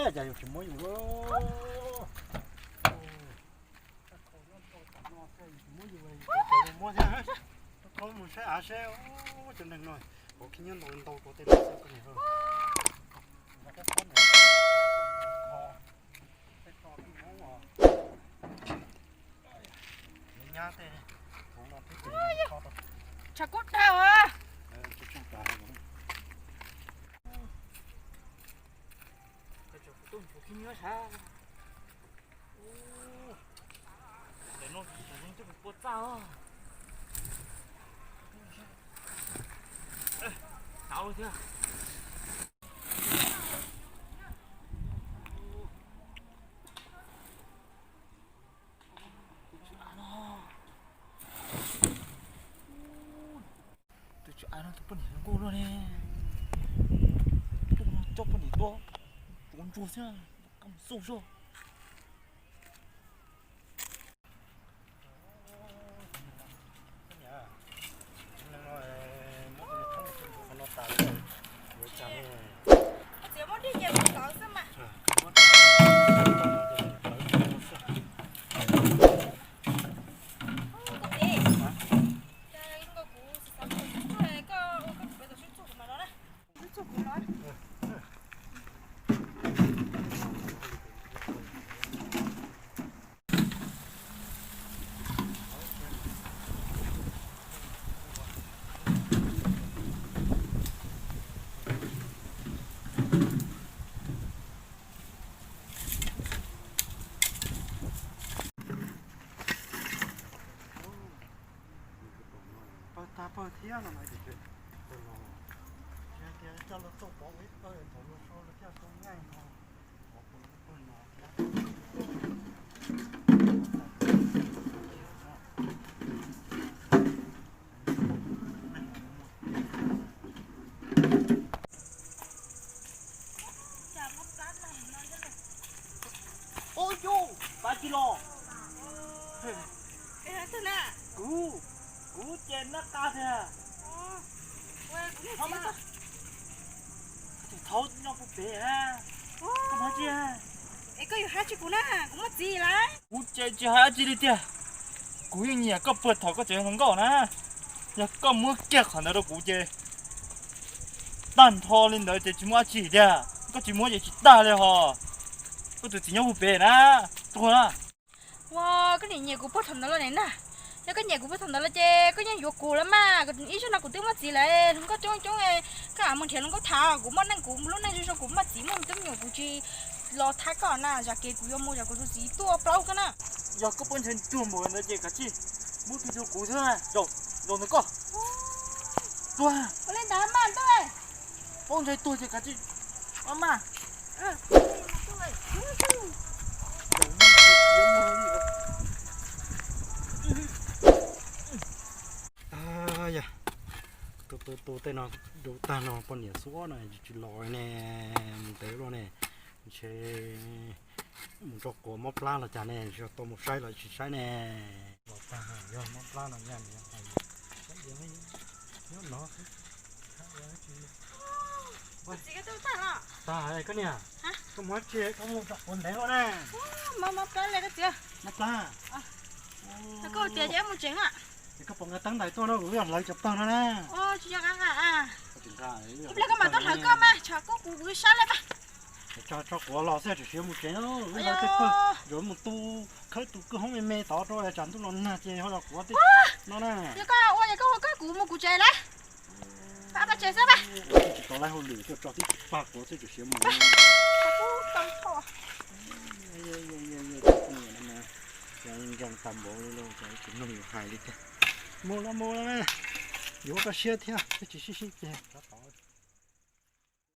Cas yus tsis muab yus. Muab thiab, kho mus saib av seb, cov neeg no hauv khib nyiab ntau ntau rau tej no xwb koj niam. Nyab tej, tshav kub tag. Khib nyiab sav. Ntawm no kuv coj kuv pua txaj os. Tau thiab. Tus tswv av no tus poj niam hluas nkauj luaj ne. Coj poj niam tuaj tsuav ntsuag xwb, koj mus xauj zog. Txiv muab dib nyias mus tod xwb mas. Kuv txiv, koj ua koj pem tau sib txuag kuv mas no na. Sib txuag kuv no. Pawg tag pawg thiab no na, ces pawg no, tias coj lawv tuaj pov ib pawg thaum lawv so lawv coj tau nqaij no. Ub yus, pab tsis los. Kuv, kuv ces nab qa tiag. Thaub nyob puag pem na. Koj muaj tsi? Es koj yuav hais tsis kuv na, kuv muaj txiv lawm. Kuv ces tsis hais dab tsi li tiag. Kuv yeej nyiam koj puag thaum koj tseem hluas nkauj na. Yog koj muab kiag qhov ntawd rau kuv ces tag nrho li ntawd ces tsis muaj dab tsi tiag. Koj tsis muab ces tsis tag li hos. Koj tus txiv nyob puag pem na, tuag na. Ua, koj niam nyiam kuv puag thaum ntawd los ne na. Yog koj nyiam kuv puag thaum ntawd los ces koj yeej yuav kuv lawm mas. Ib zaug no kuv twb muaj txiv lawm, hluas nkauj coob coob, koj mam mus nrhiav hluas nkauj tham, kuv muaj neej kuv lub neej zoo zoo kuv muaj txiv muaj me tub me nyuam kuv tsis los thab koj na, zam kev kuv yuav mus zam kuv tus txiv tuaj plaub koj na. Yog koj poob ntshaw tuag npaum ntawd ces kav tsij muab kiag rau kuv xwb, zaum ntawm koj. Tuag. Ua li ntawd mas ntuj. Poob ntshaw tuag ces kav tsij maj maj. Yog, tu tu tu tej no, du tag no poj niam xuab no tsis los ne, mus ntev luaj ne, ntshe mus tso quav mob plab los cas ne, tsis tau mus saib los tsis saib ne. Los tag yog mob plab no nyaj nyob no xwb. Tag koj niam, koj mus tso quav ntev luaj ne. Mob plab li koj txiv. Mob plab. Koj tias ces mus tsev na. Es koj puas nqa teeb ntais tuaj no, kuv yog hlawv cov pawg no na. Tsis yog nqa nqa. Ib pliag koj mam tuaj hlawv koj mas, tshav kub kuv kuv sab li mas. Tso tso quav los xwb, tsis siav mus tsev, wb hlawv tej pawg, yuav mus tu khawb tus kwj hoob me me tod rau tsam ntuj los nag ces ho los quav tej no na. Yog koj ua ces koj ua koj, kuv mus kuv tsev lawm. Pab tsev xwb mas. Tsis tau laib hauj lwm, tuaj tso tib pawg quav xwb tsis siav mus. Nkees tas npaum li los tsis mloog yus hais li tiag. Mus los mus los, yuav koj siab thiab, tsis sib sib ces.